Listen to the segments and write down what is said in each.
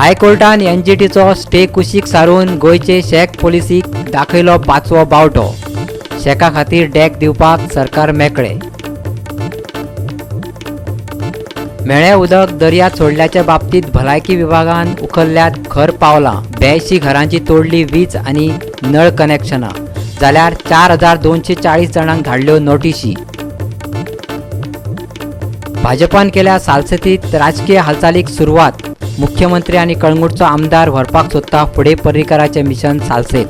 हायकोर्टान एनजीटीचो stay कुशीक सारून गोंयचे शॅक पॉलिसीक दाखयलो पांचवो बावटो. शॅका खातीर डॅक दिवपाक सरकार मेकळे. म्हेळें उदक दर्यांत सोडल्याच्या बाबतींत भलायकी विभागान उखल्ल्यात खर पावलां. 82 घरांची तोडली वीज आनी नळ कनेक्शनां, जाल्यार 4240 जाणांक धाडल्यो नोटिशी. भाजपान केल्या सालसेतीत राजकीय हालचालीक सुरवात. मुख्यमंत्री आनी कळंगूटचो आमदार व्हरपाक सोदता फुडें पर्रीकाराचें मिशन सालसेत.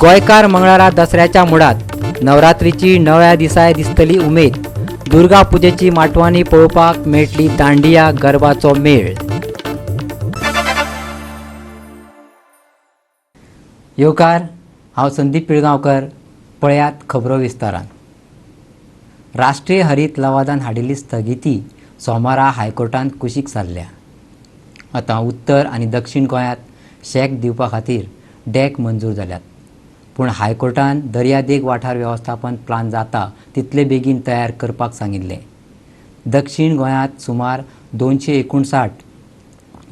गोंयकार मंगळारा दसऱ्याच्या मुडात. नवरात्रीची 9व्या दिसाय दिसतली उमेद. दुर्गा पुजेची माटवांनी पळोवपाक मेळटली दांडिया गरबाचो मेळ. येवकार, हांव संदीप पिळगांवकर. पळयात खबरो विस्तारान. राष्ट्रीय हरीत लवादान हाडिल्ली स्थगिती सोमारा हायकोर्टान कुशीक सारल्या. आतां उत्तर आनी दक्षिण गोंयांत शॅक दिवपा खातीर डॅक मंजूर जाल्यात, पूण हायकोर्टान दर्यादेग वाठार वेवस्थापन प्लान जाता तितले बेगीन तयार करपाक सांगिल्लें. दक्षिण गोंयांत सुमार 259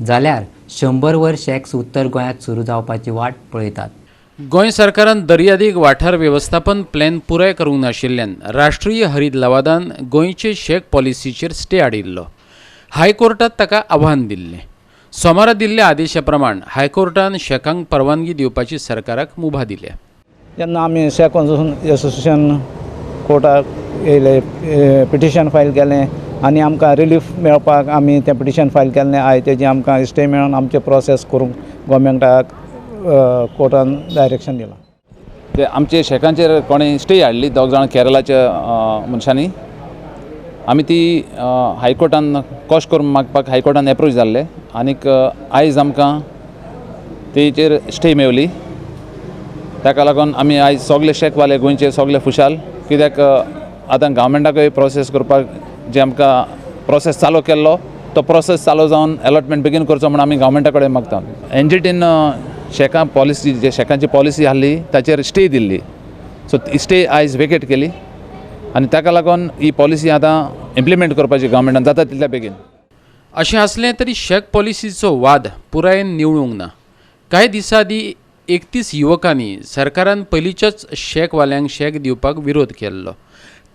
जाल्यार 100 वर शॅक्स उत्तर गोंयांत सुरू जावपाची वाट पळयतात. गोंय सरकारान दर्यादेग वाठार वेवस्थापन प्लॅन पुराय करूंक नाशिल्ल्यान राष्ट्रीय हरीत लवादान गोंयचे शॅक पॉलिसीचेर स्टे हाडिल्लो. हायकोर्टांत ताका आव्हान दिल्लें. सोमारा दिल्ल्या आदेशा प्रमाण हायकोर्टान शॅकांक परवानगी दिवपाची सरकाराक मुभा दिल्या. जेन्ना आमी शॅक एसोसिएशन कोर्टाक येयले, पिटिशन फायल केलें आनी आमकां रिलीफ मेळपाक आमी तें पिटिशन फायल केल्लें. आयज तेजी आमकां स्टे मेळोन आमचें प्रोसेस करूंक गोवोरमेंटाक कोर्टान डायरेक्शन दिलां. ते आमचे शॅकांचेर कोणें स्टे हाडली, दोग जाण केरलाच्या मनशांनी. आमी ती हायकोर्टान कॉश करून मागपाक हायकोर्टान एप्रोच जाल्ले आनीक आयज आमकां तेचेर स्टे मेवली. ताका लागून आमी आयज सगळे शॅकवाले गोंयचे सगळे खुशाल, कित्याक आतां गव्हर्मेंटाकूय प्रोसेस करपाक जे आमकां प्रोसेस चालू केल्लो तो प्रोसेस चालू जावन एलॉटमेंट बेगीन करचो म्हूण आमी गव्हर्मेंटा कडेन मागता. एनजीटीन शॅकां पॉलिसी, जे शॅकांची पॉलिसी आहली ताचेर स्टे दिल्ली, सो स्टे आयज वेकेट केली आनी ताका लागून ही पॉलिसी आतां इम्प्लिमेंट करपाची गव्हर्मेंटान जाता तितल्या बेगीन. अशें आसलें तरी शॅक पॉलिसीचो वाद पुरायेन निवळूंक ना. कांय दिसां आदीं 31 युवकांनी सरकारान पयलींच्याच शॅकवाल्यांक शॅक दिवपाक विरोध केल्लो.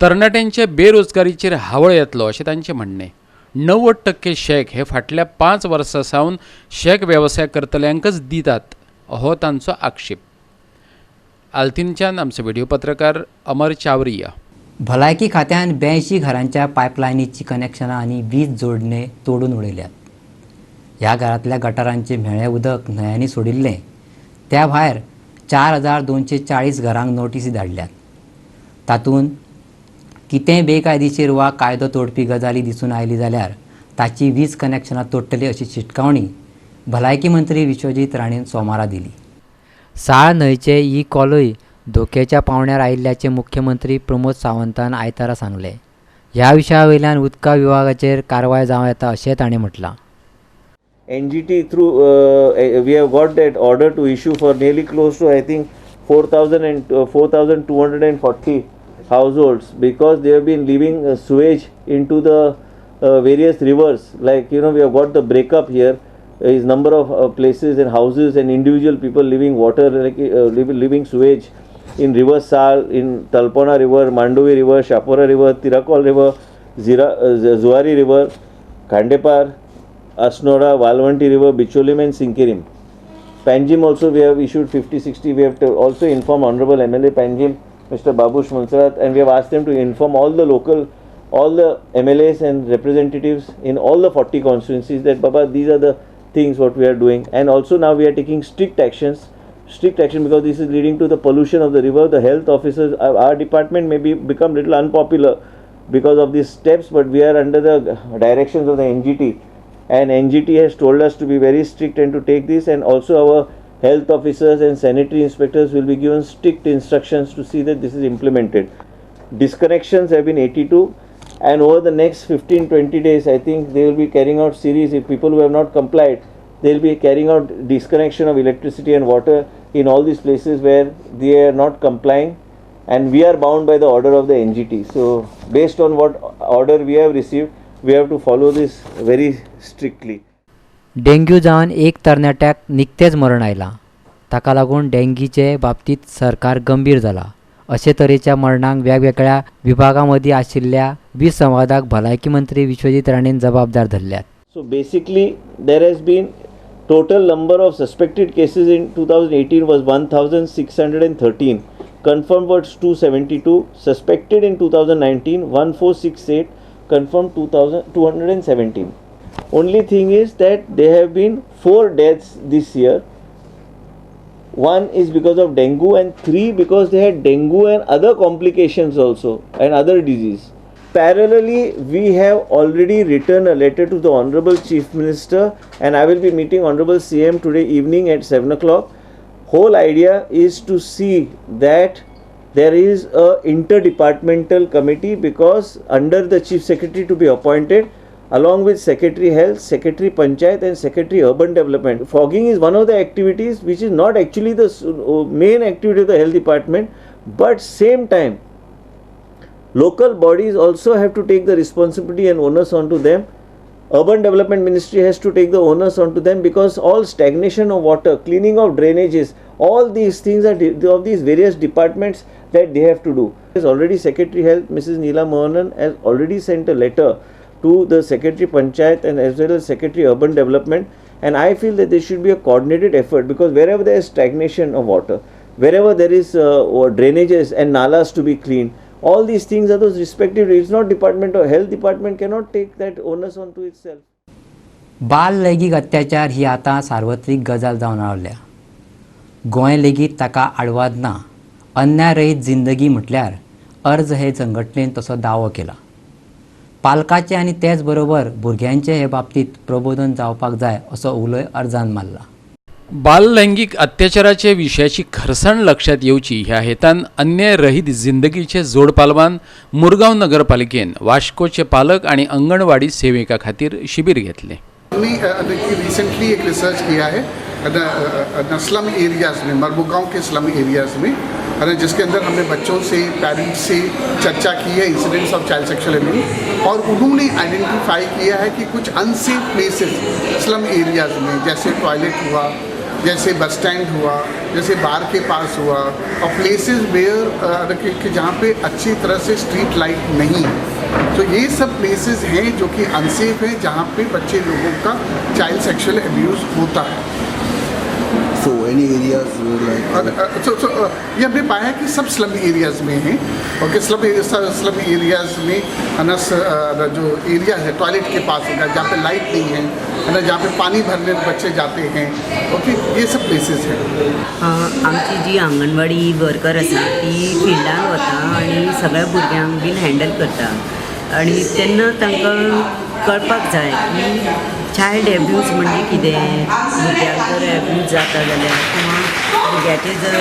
तरणाट्यांचे बेरोजगारीचेर हावळ येतलो अशें तांचें म्हणणें. 90% शॅक हे फाटल्या 5 वर्सां सावन शॅक वेवसाय करतल्यांकच दितात हो तांचो आक्षेप. आल्तिनच्यान आमचो व्हिडिओ पत्रकार अमर चावरिया. भलायकी खात्यान 82 घरांच्या पायपलायनीची कनेक्शनां आनी वीज जोडणे तोडून उडयल्यात. ह्या घरांतल्या गटारांचें म्हेळें उदक न्हंयांनी सोडिल्लें. त्या भायर 4240 घरांक नोटीसी धाडल्यात. तातूंत कितेंय बेकायदेशीर वा कायदो तोडपी गजाली दिसून आयली जाल्यार ताची वीज कनेक्शनां तोडटली अशी शिटकावणी भलायकी मंत्री विश्वजीत राणेन सोमारा दिली. साळ न्हंयचे ई कॉलूय धोक्याच्या पावंड्यार आयिल्ल्याचें मुख्यमंत्री प्रमोद सावंतान आयतारा सांगलें. ह्या विशया वयल्यान उदका विभागाचेर कारवाय जावं येता अशें ताणें म्हटलां. NGT through we have got that order to issue for nearly close to I think 4,240 households because they have been leaving sewage into the various rivers. Like, you know, we have got the breakup here is number of places and houses and individual people leaving water, like leaving sewage in river Sal, in Talpona river, Mandovi river, Shapora river, Tirakol river, Zuari river, Khandepar, Asnoda, Valvanti river, Bicholim and Sinkirim. Panjim also we have issued 50-60. We have to also inform Honorable MLA Panjim, Mr. Babush Monserrat, and we have asked them to inform all the local, all the MLAs and representatives in all the 40 constituencies that Baba, these are the things what we are doing. And also now we are taking strict action because this is leading to the pollution of the river. The health officers, our department may be become little unpopular because of these steps, but we are under the directions of the NGT, and NGT has told us to be very strict and to take this. And also our health officers and sanitary inspectors will be given strict instructions to see that this is implemented. Disconnections have been 82, and over the next 15-20 days I think they will be carrying out series. If people who have not complied, they will be carrying out disconnection of electricity and water in all these places where they are not complying, and we are bound by the order of the NGT. So based on what order we have received, We have to follow this very strictly. Dengue जावन एक तरणाट्याक निकतेंच मरण आयलां. ताका लागून डेंग्यूचे बाबतींत सरकार गंभीर जाला. अशे तरेच्या मरणांक वेगवेगळ्या विभागां मदीं आशिल्ल्या विसंवादाक भलायकी मंत्री विश्वजीत राणेन जबाबदार धरल्यात. So basically there has been total number of suspected cases in 2018 was 1613, confirmed was 272, suspected in 2019 1468, confirmed 2217. Only thing is that there have been 4 deaths this year. 1 is because of dengue and 3 because they had dengue and other complications also and other disease. Parallelly, we have already written a letter to the Honorable Chief Minister and I will be meeting Honorable CM today evening at 7 o'clock. Whole idea is to see that there is a interdepartmental committee, because under the Chief Secretary to be appointed along with Secretary Health, Secretary Panchayat and Secretary Urban Development. Fogging is one of the activities which is not actually the main activity of the health department, but same time local bodies also have to take the responsibility and onus onto them. Urban Development Ministry has to take the onus onto them, because all stagnation of water, cleaning of drainages, all these things are of these various departments that they have to do. Already Secretary Health Mrs. Neela Mohanan has already sent a letter to the Secretary Panchayat and as well as Secretary Urban Development, and I feel that there should be a coordinated effort, because wherever there is stagnation of water, wherever there is drainages and nalas to be cleaned, all these things are those respective. It's not department or health department cannot take that onus onto itself. बाल लैंगीक अत्याचार ही आतां सार्वत्रिक गजाल जावन रावल्या. गोंय लेगीत ताका आडवाद ना. अन्याय रहीत जिंदगी म्हटल्यार अर्ज हे संघटनेन तसो दावो केला. पालकाचे आनी तेच बरोबर भुरग्यांचे हे बाबतींत प्रबोधन जावपाक जाय असो उलोय अर्जान मारला. बाल लैंगिक अत्याचाराचे विशयाची खरसाण लक्षात येवची ह्या हेतान अन्याय रहित जिंदगीचे जोडपालवान मुरगांव नगरपालिकेन वास्कोचे पालक आणि अंगणवाडी सेविका खातीर शिबिर घेतले. हमने रिसेंटली एक रिसर्च किया है स्लम एरियाज़ में, मरबुगांव के स्लम एरियाज़ में, जिसके अंदर हमने बच्चों से, पेरेंट्स से चर्चा की है incidents of child sexual abuse, और उन्होंने आइडेंटिफाई किया है कि कुछ अनसेफ प्लेसेस स्लम एरियाज़ में, जैसे टॉयलेट हुआ, जैसे बस स्टैंड हुआ, जैसे बार के पास हुआ, और प्लेसेस वेयर कि जहाँ पे अच्छी तरह से स्ट्रीट लाइट नहीं है, तो ये सब प्लेसेस हैं जो कि अनसेफ हैं, जहाँ पे बच्चे लोगों का चाइल्ड सेक्सुअल एब्यूज़ होता है. So any areas like ये हमने पाया कि सब स्लम एरियाज़ में हैं. ओके, स्लम एरियाज़ में अनस जो एरिया है टॉयलेट के पास होगा, जहाँ पे लाइट नहीं है, है ना, जहाँ पे पानी भरने बच्चे जाते हैं. ओके, ये सब प्लेसेस हैं. आमची जी आंगणवाडी वर्कर आसा ती फिल्डान वता आनी सगळ्या भुरग्यांक बीन हँडल करता, आनी तेन्ना तांकां कळपाक जाय की चायल्ड एब्यूज म्हणजे कितें. भुरग्यांक जर एब्यूज जाता जाल्यार किंवा भुरग्याचेर जर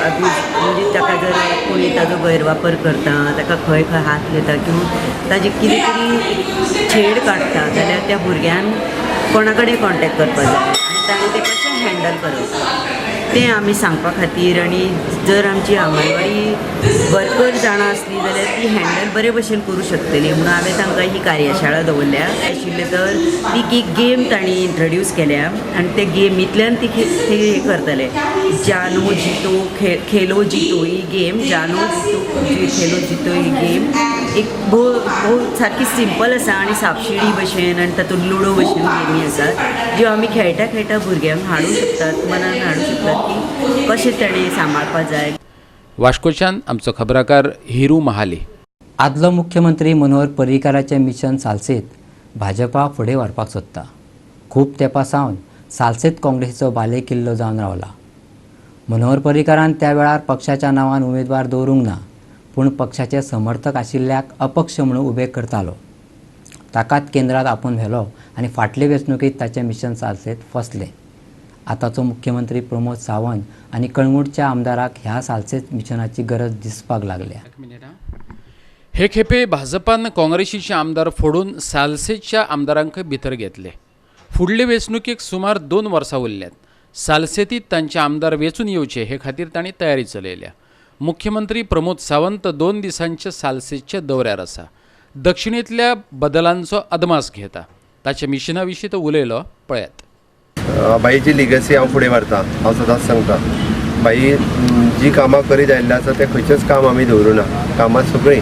अब्यूज म्हणजे ताका जर कोणी ताजो गैरवापर करता, ताका खंय खंय हात घेता किंवा ताजी कितें तरी छेड काडटा जाल्यार त्या भुरग्यान कोणा कडेन कॉन्टेक्ट करपाक जाय आनी ताणें तें कशें हँडल करप तें आमी सांगपा खातीर. आनी जर आमची आंगणवाडी वर्कर जाणा आसली जाल्यार ती हँडल बरे भशेन करूं शकतली म्हणून हांवें तांकां ही कार्यशाळा दवरल्या. आशिल्लें तर ती एक गेम तांणी इंट्रोड्यूस केल्या आनी ते गेमींतल्यान ती हे करतले. जानो जितो खेलो जितो ही गेम, जानो जितो खेलो जितो ही गेम एक भोव सारकी सिंपल आसा आनी सापशिडी भशेन आनी तातूंत लुडो भशेन गेमी आसात ज्यो आमी खेळटा खेळटा भुरग्यांक हाडूंक शकतात, मनान हाडूंक शकतात की कशें ताणें सांबाळपाक जाय. वास्कोच्यान आमचो खबराकार हिरू महाली. आदलो मुख्यमंत्री मनोहर पर्रीकाराचें मिशन सालसेत भाजपा फुडें व्हरपाक सोदता. खूब तेंपा सावन सालसेत काँग्रेसीचो बाले किल्लो जावन रावला. मनोहर पर्रीकारान त्या वेळार पक्षाच्या नांवान उमेदवार दवरूंक ना, पूण पक्षाचे समर्थक आशिल्ल्याक अपक्ष म्हणून उबे करतालो. ताकाच केंद्रात आपोवन व्हेलो आनी फाटले वेंचणुकेंत ताचें मिशन सालसेत फसलें. आतांचो मुख्यमंत्री प्रमोद सावंत आनी कळंगूटच्या आमदाराक ह्या सालसेत मिशनाची गरज दिसपाक लागल्या. हे खेपे भाजपान काँग्रेसीचे आमदार फोडून सालसेतच्या आमदारांक भितर घेतले. फुडले वेंचणुकेक सुमार 2 वर्सां उरल्यात. सालसेतीत तांचे आमदार वेंचून येवचे हे खातीर तांणी तयारी चलयल्या. मुख्यमंत्री प्रमोद सावंत 2 दिसांच्या सालसेतच्या दौऱ्यार आसा. दक्षिणेंतल्या बदलांचो अदमास घेता. ताच्या मिशना विशीं तो उलयलो, पळयात. बाईची लिगसी हांव फुडें व्हरता. हांव सदांच सांगता, बाई जी कामां करीत आयिल्ली आसा तें खंयचेंच काम आमी दवरूं ना. कामां सगळीं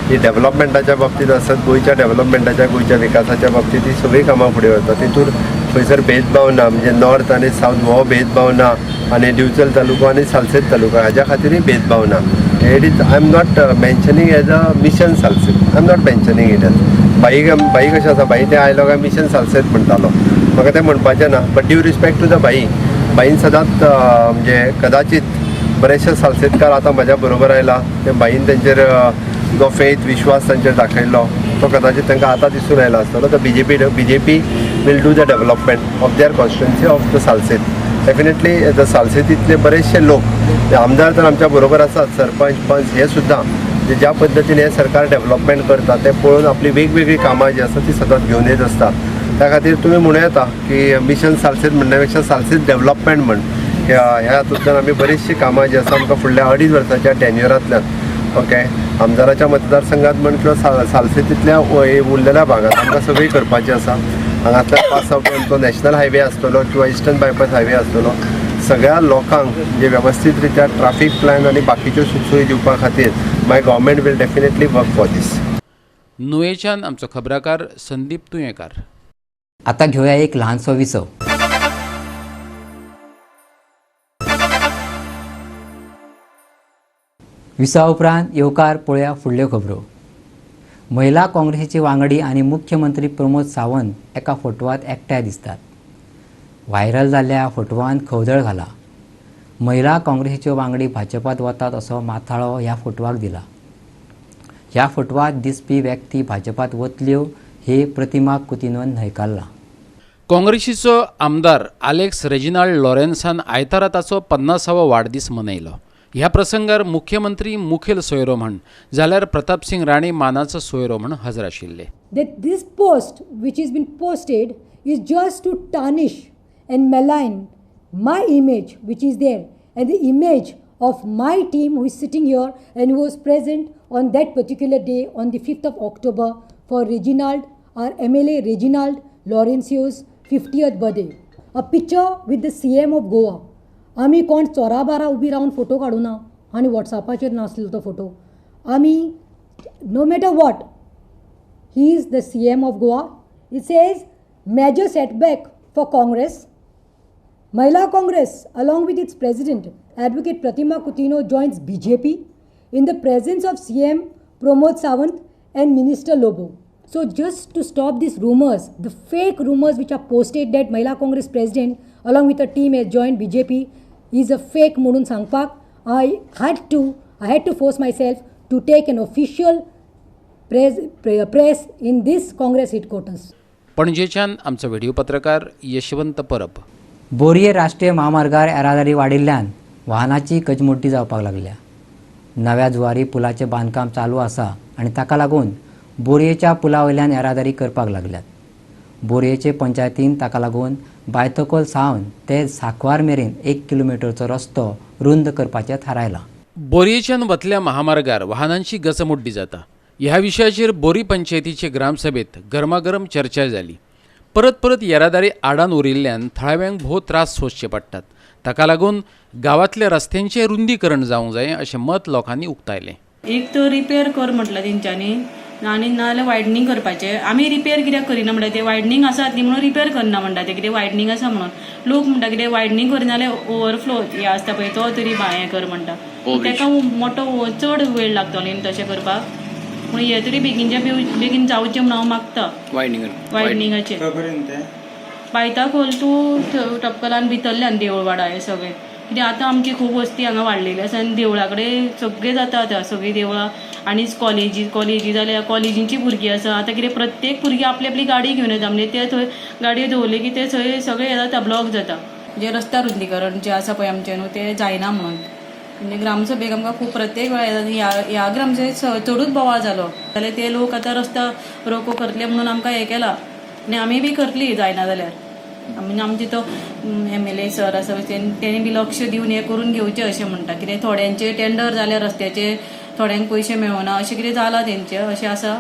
ही डेवलपमेंटाच्या बाबतींत आसत, गोंयच्या डेवलपमेंटाच्या, गोंयच्या विकासाच्या बाबतींत ही सगळीं कामां फुडें व्हरता. तितून खंयसर भेदभाव ना, म्हणजे नॉर्थ आनी सावथ हो भेदभाव ना, आनी दिवचल तालुको आनी सालसेत तालुका हाज्या खातीरूय भेदभाव ना. It is, I am not mentioning as a mission Salcete, I am not mentioning it as बाई. बाई कशें आसा, बाई तें आयलो काय मिशन सालसेत म्हणटालो, म्हाका तें म्हणपाचें ना. But due respect to the बाई, बाईन सदांच म्हणजे कदाचित बरेचशे सालसेतकार आतां म्हाज्या बरोबर आयला ते बाईन तेंचेर जो फेथ विश्वास तांचेर दाखयल्लो तो कदाचित तांकां आतां दिसून आयला आसतलो. तर BJP will do the development of their constituency of the Salcete. Definitely the सालसेतीतले बरेचशे लोक, आमदार तर आमच्या बरोबर आसात, सरपंच पंच हे सुद्दां ज्या पद्दतीन हें सरकार डेवलपमेंट करता तें पळोवन आपली वेगवेगळीं कामां जीं आसा तीं सतत घेवन येत आसता. त्या खातीर तुमी म्हणूं येता की मिशन सालसेत म्हणण्या पेक्षा सालसेत डेवलपमेंट म्हण ह्या हातूंतल्यान आमी बरीचशीं कामां जीं आसा आमकां फुडल्या 2.5 वर्साच्या टेन्युअरांतल्यान, ओके, आमदाराच्या मतदारसंघात म्हण किंवा सालसेतींतल्या उरलेल्या भागांत आमकां सगळीं करपाची आसा. हांगांतल्यान पास आवट तो नॅशनल हायवे आसतलो किंवा इस्टर्न बायपास हायवे आसतलो, सगळ्या लोकांक जे वेवस्थीत रित्या ट्राफीक प्लॅन आनी बाकीच्यो सुखसोयी दिवपा खातीर my government will definitely work for this. नुवेच्यान आमचो खबराकार संदीप तुयेंकार. आता घेवया एक ल्हानसो विसव. विसवा उपरांत येवकार पळोवया फुडल्यो खबरो. महिला काँग्रेसीची वांगडी आनी मुख्यमंत्री प्रमोद सावंत एका फोटवांत एकठांय दिसतात. व्हायरल जाल्ल्या फोटवान खवदळ घाला. महिला काँग्रेसीच्यो वांगडी भाजपात वतात असो माथाळो ह्या फोटवाक दिला. ह्या फोटवांत दिसपी व्यक्ती भाजपात वतल्यो हे प्रतिमा कुतिन्होन न्हयकारला. काँग्रेसीचो आमदार आलेक्स रेजिनाल्ड लॉरेन्सान आयतारा ताचो 50वो वाडदीस मनयलो. ह्या प्रसंगार मुख्यमंत्री मुखेल सोयरो म्हण जाल्यार प्रतापसिंग राणे मानाचो सोयरो म्हण हजर आशिल्ले. That this post which is been posted is just to tarnish and malign my image which is there and the image of my team who is sitting here and who was present on that particular day on the 5th of October for Reginald, our MLA Reginald Laurencio's 50th birthday. A picture with the CM of Goa. आमी कोण चोरा बारा उबी रावन photo काडूना आनी वॉट्सॅपाचेर नासलो तो photo. आमी no matter what, he is the CM of Goa. It says major setback for Congress. Mahila Congress along with its president advocate Pratima Coutinho joins BJP in the presence of CM Pramod Sawant and minister Lobo. So just to stop these rumors, the fake rumors which are posted that Mahila Congress president along with a team has joined BJP is a fake म्हणून सांगपाक I had to force myself to take an official press in this Congress headquarters. पणजेच्यान आमचो video पत्रकार यशवंत परब. बोरये राष्ट्रीय महामार्गार येरादारी वाडिल्ल्यान वाहनाची गजमोड्डी जावपाक लागल्या. नव्या जुवारी पुलाचें बांदकाम चालू आसा आनी ताका लागून बोरयेच्या पुला वयल्यान येरादारी करपाक लागल्यात. बोरयेचे पंचायतीन ताका लागून बायतकोल सावन ते साकवार मेरेन 1 किलोमिटरचो रस्तो रुंद करपाचें थारायलां. बोरयेच्यान वतल्या महामार्गार वाहनांची गचमुड्डी जाता. ह्या विशयाचेर बोरी पंचायतीचे ग्रामसभेत गरमागरम चर्चा जाली. परत परत येरादारी आडान उरिल्ल्यान थळाव्यांक भोव त्रास सोंसचे पडटात. ताका लागून गांवांतल्या रस्त्यांचें रुंदीकरण जावंक जाय अशें मत लोकांनी उक्तायलें. एक तर रिपेर कर म्हटलां तेंच्यांनी आनी नाजाल्यार वायडनींग करपाचें. आमी रिपेर कित्याक करिना म्हणटा ते वायडनींग आसा न्ही म्हणून रिपेर करना म्हणटा ते, कितें वायडनींग आसा म्हणून. लोक म्हणटा कितें वायडनींग करिना जाल्यार ओवरफ्लो हें आसता पळय तो तरी हें कर म्हणटा. ताका मोटो चड वेळ लागतलो न्ही तशें करपाक, पूण हें तरी बेगीनच्या बेगीन जावचें म्हणून हांव मागता वायडनिंगाचें. पायताखोल तूं टपकलान भितरल्यान देवळवाडा हें सगळें कित्याक आतां आमची खूब वस्ती हांगा वाडलेली आसा आनी देवळा कडेन सगळें जाता आतां, सगळीं देवळां आनी कॉलेजी जाल्यार कॉलेजींची भुरगीं आसा आतां कितें प्रत्येक भुरगीं आपली आपली गाडी घेवन येता, म्हणजे ते थंय गाडयो दवरली की ते थंय सगळें हें जाता, ब्लॉक जाता. जे रस्ता रुंदीकरण जें आसा पळय आमचें न्हू तें जायना म्हणून म्हणजे ग्रामसभेक आमकां खूब प्रत्येक वेळार ह्या ग्रामसभेक चडूच बोवाळ जालो जाल्यार ते लोक आतां रस्ता रोको करतले म्हणून आमकां हें केलां आनी आमी बी करतली जायना जाल्यार. म्हणजे आमचे तो MLA sir आसा तेणी बी लक्ष दिवन हें करून घेवचें अशें म्हणटा. कितें थोड्यांचे टेंडर जाल्या रस्त्याचे, थोड्यांक पयशे मेळना अशें कितें जालां तेंचें अशें आसा.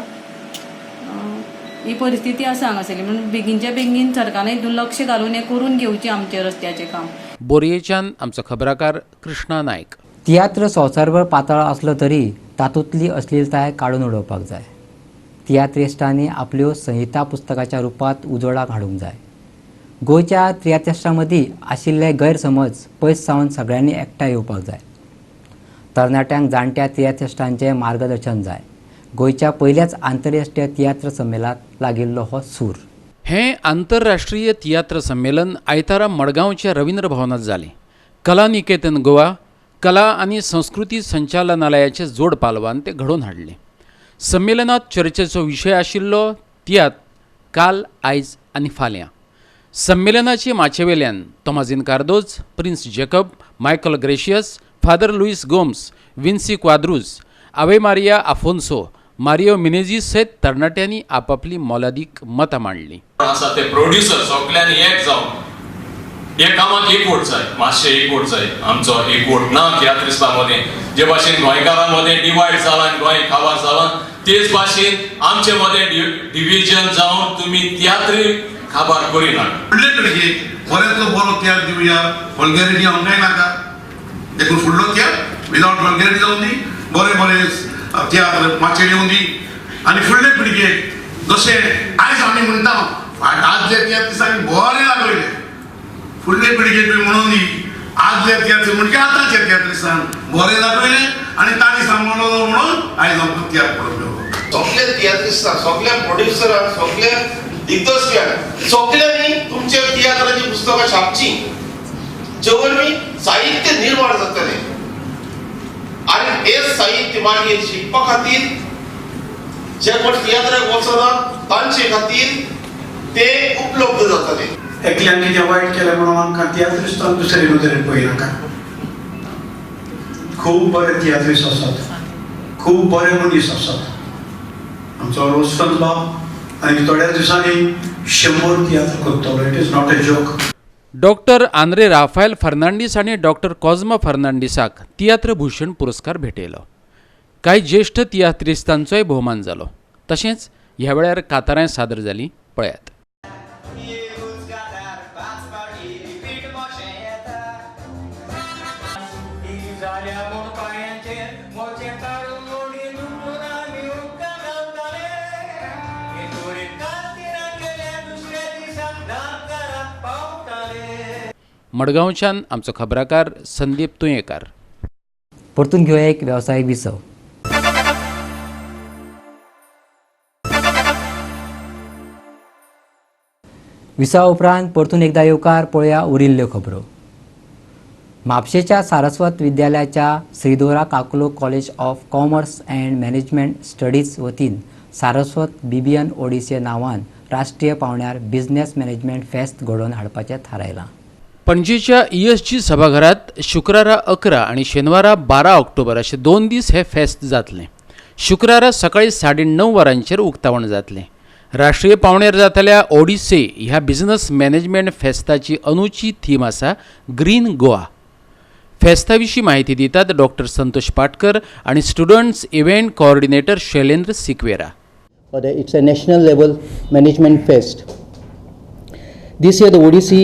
ही परिस्थिती आसा हांगासरली. म्हणून बेगीनच्या बेगीन सरकारान हितून लक्ष घालून हें करून घेवचें आमचें रस्त्याचें काम. बोरयेच्यान आमचो खबराकार कृष्णा नायक. तियात्र संवसारभर पातळ आसलो तरी तातूंतली अश्लीलताय काडून उडोवपाक जाय. तियात्रिस्टांनी आपल्यो संहिता पुस्तकाच्या रुपांत उजवाडाक हाडूंक जाय. गोंयच्या तियात्रिस्टां मदीं आशिल्ले गैरसमज पयस सावन सगळ्यांनी एकठांय येवपाक जाय. तरणाट्यांक जाणट्या तियात्रिस्टांचें मार्गदर्शन जाय. गोंयच्या पयल्याच आंतरराष्ट्रीय तियात्र संमेलनाक लागिल्लो हो सूर. हें आंतरराष्ट्रीय तियात्र संमेलन आयतारा मडगांवच्या रवींद्र भवनांत जालें. कला निकेतन गोवा कला आनी संस्कृती संचालनालयाचे जोड पालवान ते घडोवन हाडलें. संमेलनांत चर्चेचो विशय आशिल्लो तियात्र काल, आयज आनी फाल्यां. संमेलनाचे माचयेवेल्यान Tomazinho Cardozo, Prince Jacob, Michael Gracias, Father Luis Gomes, Vincy Quadros, Ave Maria Afonso, Mario Menezes सयत तरणाट्यांनी आपापली मोलादीक मतां मांडलीं. आसा ते प्रोड्युसर सगल्यांनी एक जावन हे कामाक एकवट जाय, मातशें एकवट जाय. आमचो एकवट ना तियात्रिस्तां मदें. जे भाशेन गोंयकारां मदें डिवायड जालां आनी गोंय काबार जालां, तेच भाशेन आमचे मदें डिविजन जावन तुमी तियात्री काबार करिनात. फुडले पिळगेक बऱ्यांतलो बरो तियात्र दिवया, वल्गॅरिटी आमकांय नाका. देखून फुडलो तियात्र विदावट वल्गॅरिटी जावन दी, बरे बरे तियात्र माचयेर येवन दी आनी फुडले पिळगेक जशें आयज आमी म्हणटा आदले तियात्रिस्तांनी बरें दाखयलें, फुडले पिळगेक म्हणून दी आदले तियात्र म्हणजे आतांच्या तियात्रिस्तान बरें दाखयलें आनी तांणी सांबाळलो म्हणून आयज आमकां तियात्र पळोवंक मेळ्ळो. सगल्या तियात्रिस्तांक, सगल्या प्रोड्युसरांक, सगल्या दिग्दर्शकांक, सगल्यांनी तुमच्या तियात्राचीं पुस्तकां छापचीं, जे वरवीं साहित्य निर्माण जातलें आनी हें साहित्य मागीर शिकपा खातीर जे कोण तियात्राक वचना तांचे खातीर ते उपलब्ध जातले. एकल्यान कितें वायट केलें म्हणून आमकां तियात्रिस्तान दुसरे नदरेन पळयनाका. खूब बरे तियात्रिस्त आसात, खूब बरे मनीस आसात. आमचो रोशन बाब आनी थोड्या दिसांनी 100 तियात्र करतलो. It is not a joke. Doctor Andre Rafael Fernandes आनी डॉक्टर कॉझमा फर्नांडीसाक तियात्र भूषण पुरस्कार भेटयलो. कांय ज्येश्ठ तियात्रिस्तांचोय भोवमान जालो. तशेंच ह्या वेळार कातारांय सादर जालीं. पळयात. मडगांवच्यान आमचो खबराकार संदीप तुयेंकार. परतून घेवया एक वेवसायीक विसव. विसवा उपरांत परतून एकदा येवकार. पळोवया उरिल्ल्यो खबरो. म्हापशेच्या सारस्वत विद्यालयाच्या Shridora Kaklo college of commerce and management studies वतीन सारस्वत बीबीएन ओडिसे नांवान राष्ट्रीय पांवड्यार बिझनेस मॅनेजमेंट फेस्त घडोवन हाडपाचें थारायलां. पणजेच्या ESG सभाघरात शुक्रारा 11 आणि शेनवारा 12 ऑक्टोबर असे 2 दीस हे फेस्त जातलें. शुक्रारा सकाळी 9:30 वरांचेर उक्तावण जातलें. राष्ट्रीय पावण्यार जातल्या ओडिसे ह्या बिझनस मॅनेजमेंट फेस्ताची अनुची थीम आसा ग्रीन गोवा. फेस्ता विशीं म्हायती दितात डॉक्टर संतोष पाटकर आनी students event coordinator Shailendra Sequeira. It's a national level management fest. This year the Odissi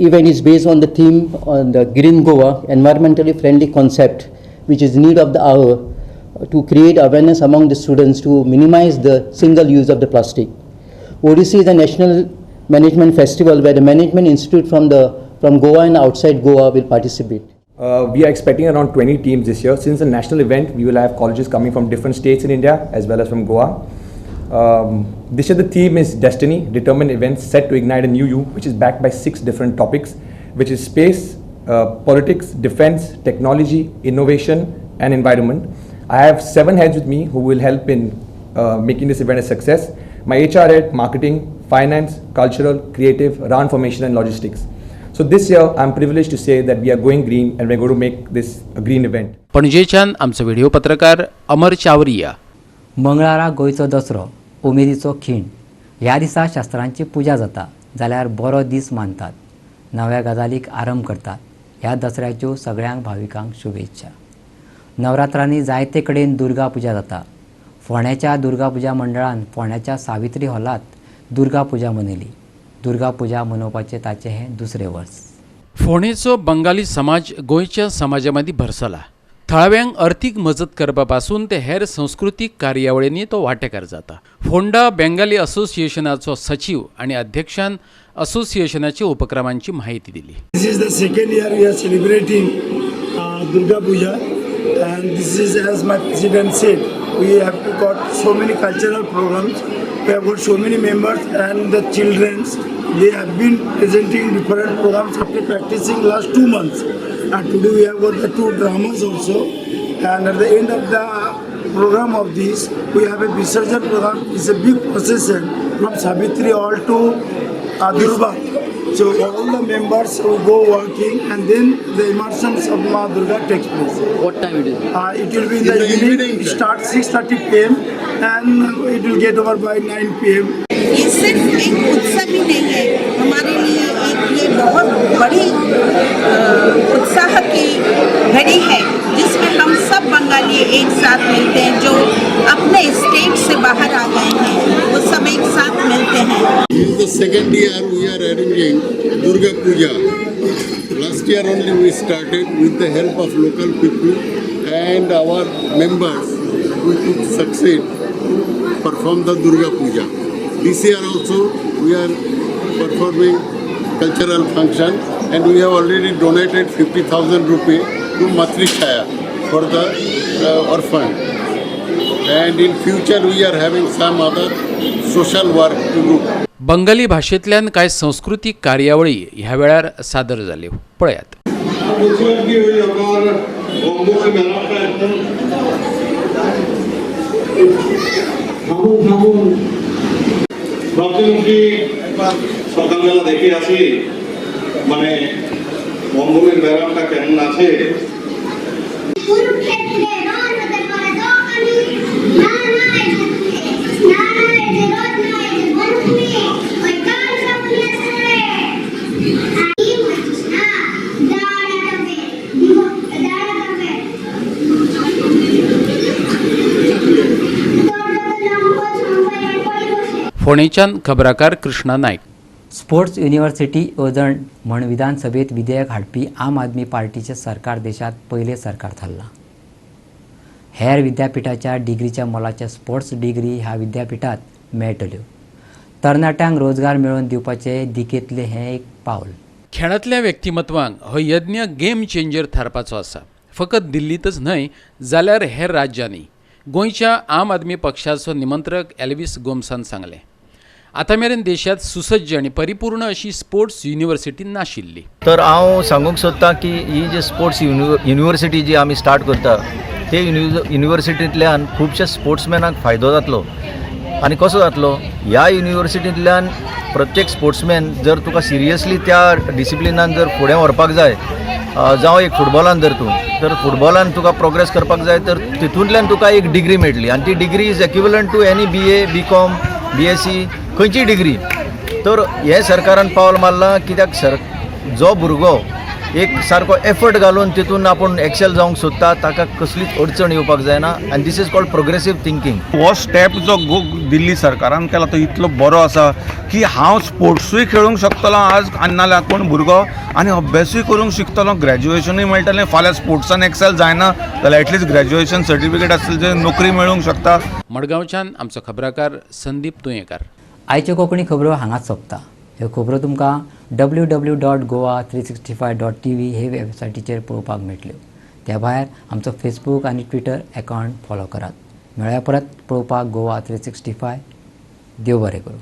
event is based on the theme on the Green Goa, environmentally friendly concept, which is need of the hour to create awareness among the students to minimize the single use of the plastic. Odissi is a national management festival where the management institute from Goa and outside Goa will participate. We are expecting around 20 teams this year. Since a national event, we will have colleges coming from different states in India as well as from Goa. This year the theme is Destiny, determined events set to ignite a new you, which is backed by 6 different topics, which is space, politics, defense, technology, innovation and environment. I have 7 heads with me who will help in making this event a success. My HR head, marketing, finance, cultural, creative, round formation and logistics. So this year I am privileged to say that we are going green and we are going to make this a green event. पणजेच्यान आमचो video पत्रकार अमर चावरिया. मंगळारा गोंयचो दसरो उमेदीचो खीण. ह्या दिसा शास्त्रांची पुजा जाता जाल्यार बरो दीस मानतात. नव्या गजालीक आरंभ करतात. ह्या दसऱ्याच्यो सगळ्यांक भाविकांक शुभेच्छा. नवरात्रांनी जायते कडेन दुर्गा पुजा जाता. फोंड्याच्या दुर्गा पुजा मंडळान फोंड्याच्या सावित्री हॉलांत दुर्गा पुजा मनयली. दुर्गा पुजा मनोवपाचें ताचें हें दुसरें वर्स. फोंडेचो बंगाली समाज गोंयच्या समाजा मदीं भरसला. थळाव्यांक अर्थीक मजत करपा पासून ते हेर संस्कृतीक कार्यावळींनी तो वांटेकार जाता. फोंडा बेंगाली असोसिएशनाचो सचीव आनी अध्यक्षान असोसिएशनाच्या उपक्रमांची म्हायती दिली. This is the second year we are celebrating Durga Puja, and this is, as my president said, we have got so many cultural programs. We have got so many members and the childrens. They have been presenting different programs after practicing last 2 months. And today we have got the 2 dramas also. And at the end of the program of this, we have a Visarjan program. It's a big procession from Savitri Hall to Durga. So all the members will go walking, and then the immersion of Ma Durga takes place. What time it is? It will be in the evening. It starts 6:30 p.m. and it will get over by 9 p.m. ये सिर्फ एक उत्सव ही नहीं है, हमारे लिए एक ये बहुत बड़ी उत्साह की घड़ी है जिसमें हम सब बंगाली एक साथ मिलते हैं। जो अपने स्टेट से बाहर आ गए हैं वो सब एक साथ मिलते हैं। This is the second year we are arranging Durga Puja. Last year only we started with the help of local people and our members. We could succeed to perform the Durga Puja. This year also we are performing cultural function, and we have already donated 50,000 rupees to Matri Chhaya for the orphan. And in future we are having some other social work to do. Bengali भाशेंतल्यान कांय संस्कृतीक कार्यावळी ह्या वेळार सादर जाल्यो, पळयात. ভাবছিলাম কি সকালবেলা দেখে আসি, মানে বম্বলের ব্যারামটা কেমন আছে। फोंडेच्यान खबराकार कृष्णा नायक. स्पोर्ट्स युनिव्हर्सिटी येवजण म्हण विधानसभेत विधेयक हाडपी आम आदमी पार्टीचें सरकार देशांत पयलें सरकार थारलां. हेर विद्यापिठाच्या डिग्रीच्या मोलाच्या स्पोर्ट्स डिग्री ह्या विद्यापिठांत मेळटल्यो. तरणाट्यांक रोजगार मेळोवन दिवपाचे दिकेंतलें हें एक पावल. खेळांतल्या व्यक्तिमत्वांक हो यज्ञ गेम चेंजर थारपाचो आसा. फकत दिल्लींतच न्हय जाल्यार हेर राज्यांनी. गोंयच्या आम आदमी पक्षाचो निमंत्रक एल्वीस गोम्सान सांगलें, आतां मेरेन देशांत सुसज्ज आनी परिपूर्ण अशी स्पोर्ट्स युनिव्हर्सिटी नाशिल्ली. तर हांव सांगूंक सोदतां की ही जी स्पोर्ट्स युनिव्हर्सिटी जी आमी स्टार्ट करता ते युनिव्हर्सिटींतल्यान खुबशे स्पोर्ट्समॅनाक फायदो जातलो. आनी कसो जातलो, ह्या युनिव्हर्सिटींतल्यान प्रत्येक स्पोर्ट्समॅन जर तुका सिरियसली त्या डिसिप्लिनान जर फुडें व्हरपाक जाय, जावं एक फुटबॉलान जर तूं तर फुटबॉलान तुका प्रोग्रेस करपाक जाय तर तितूंतल्यान तुका एक डिग्री मेळटली आनी ती degree is equivalent to any BA, BCom, BSc खंयची डिग्री. तर हें सरकारान पावल मारलां कित्याक सर जो भुरगो एक सारको एफर्ट घालून तितून आपूण एक्सेल जावंक सोदता ताका कसलीच अडचण येवपाक जायना. आनी this is called progressive thinking. हो स्टेप जो दिल्ली सरकारान केला तो इतलो बरो आसा की हांव स्पोर्ट्सूय खेळूंक शकतलो आज आनी नाल्यार कोण भुरगो आनी अभ्यासूय करूंक शिकतलो, ग्रॅज्युएशनूय मेळटलें. फाल्यां स्पोर्ट्सान एक्सेल जायना जाल्यार एटलिस्ट ग्रॅज्युएशन सर्टिफिकेट आसलें जे नोकरी मेळूंक शकता. मडगांवच्यान आमचो खबराकार संदीप तुयेंकार. आयच्यो कोंकणी खबरो हांगाच सोंपता. ह्यो खबरो तुमकां www.goa365.tv हे वेबसायटीचेर पळोवपाक मेळटल्यो. त्या भायर आमचो फेसबूक आनी ट्विटर अकावंट फॉलो करात. मेळया परत पळोवपाक गोवा 365. देव बरें करूं.